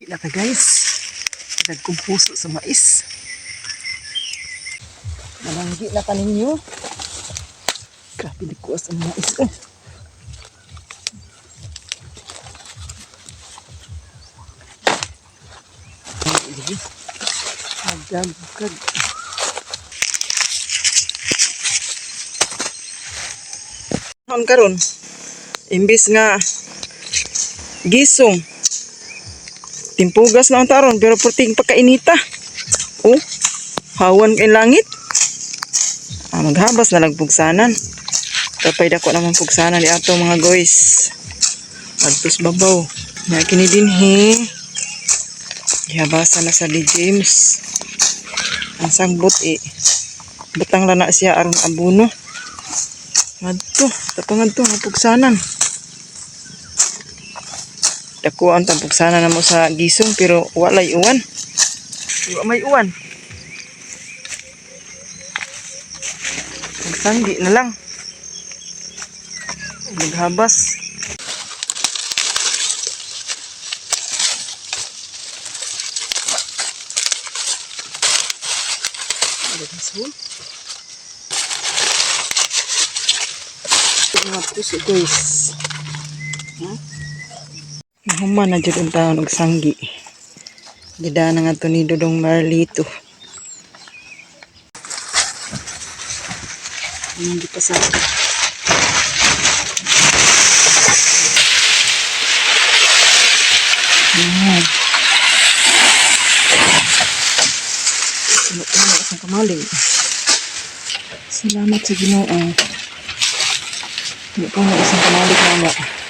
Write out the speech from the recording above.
Na ta, guys. Nagkong puso sa mais. Malanggi na ka ninyo. Grabe likuas ang mais eh. Agagag. Karon karon. Imbis nga gisong. Timpugas na ang taron pero perting pagkainita. Oh, hawan kay langit. Ah, maghabas na lang pugsanan. Kapay dako naman pugsanan di ato, mga guys. Adtos babaw. Na kini dinhi. Gihabasa na sa di James. Ang sagbot eh. Butang lang na siya aron abono. Ngadto, tapo ngadto nga pugsanan. Dako ang tampugsanan namo sa gisong pero walay uwan. Wa may uwan. Magsanggi na lang. Maghabas. Mga puso, guys. Ha? Nahuman na jud ang taon og sanggi. Gida na nga to ni Dodong Marlito. Anong di pa sa. Ayan. Puno-puno isang kamalig. Salamat sa Ginoo. Puno-puno isang kamalig namo.